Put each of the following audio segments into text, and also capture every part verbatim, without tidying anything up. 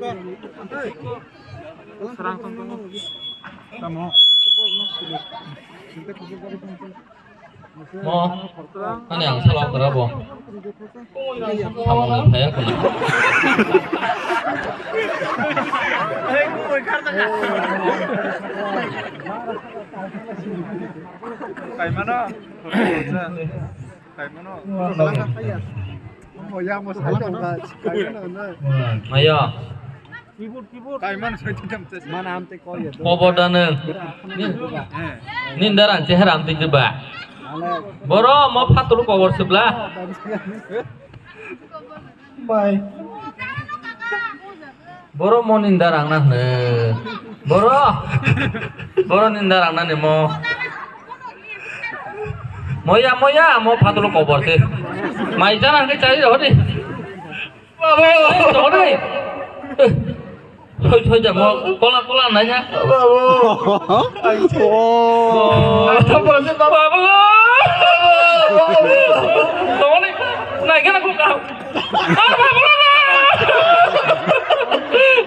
Mo, ani ang salo kora bo. Samung ni phaya kuni. Kaimano. Kaimano. Maya. Kaiman sai ti tam te. Mana am te ko ya. Kobo da nung. Ninda rang chehara am te ba. Boro mo phatul kobor sibla. Bai. Boro mo ninda rang na hne. Boro. Boro ninda rang na ni mo. Moya, moya, mo phatul kobor se. Mai jana ke chari ro ni. Babu. Chore. Thoi, thoi, jamo. Kola, kola, nai, ya. Babu. Ai, oh. Babu. Tongoni, nai, gana, ko, ka. Ah, babu.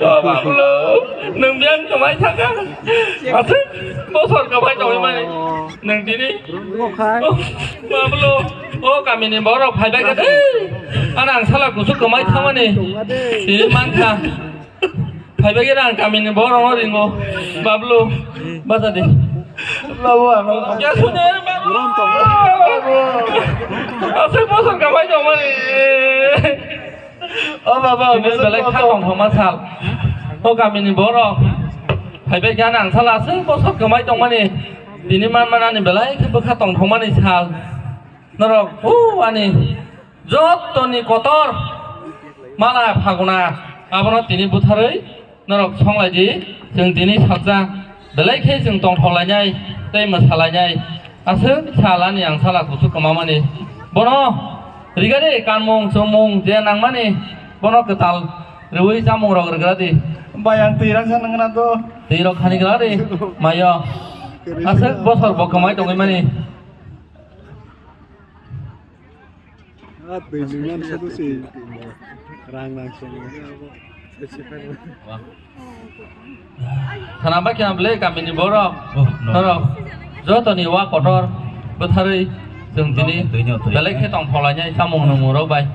Oh, babu. Nung biang, kamai, thaka. Asik, bosor, kamai, tongoi, mani. Nung dini. Okhai. Oh, babu. Oh, kamini borok, phai, bai, kate. Ana, ang sala, kusuk, kamai, thamani. Tini, mangkha. Phaibaikhe ang kamini borok no ringo. Bablu, bacha di. Babu, ano. Ya, sune, babu. Asai bosor kamai tongmani. O baba, tini belai kha tongthoma sal. O kamini borok. Phaibaikhe ang sala asai bosor kamai tongmani. Tini manmanani belai khe bwkha tongthomani sal. Norok, hu, ani. Jottoni kotor mala phaguna abono tini butharwi norok songlai di, chwng tini sajak belai khe chwng tongthok lainai tei mwsa lainai. Aswk sal ani ang sala kuchuk kwmamani. Bono rigadi kanmung chumung je nangmani bono kwtal rwui chamung rok rwgra di. Bai ang twi raksa nangna do. Twi rok khani gra di mayo. Aswk bosor bo kwmai tongwi mani. Ah, twi nungmani sodo se rang nang song. Khana ba khana bwle kamini borok, oh, no, norok jotoni wa kotor bwtharwi chwng tini, no, twi nyo, twi nyo, belai khe tong pholainai chamung nungmung rok bai.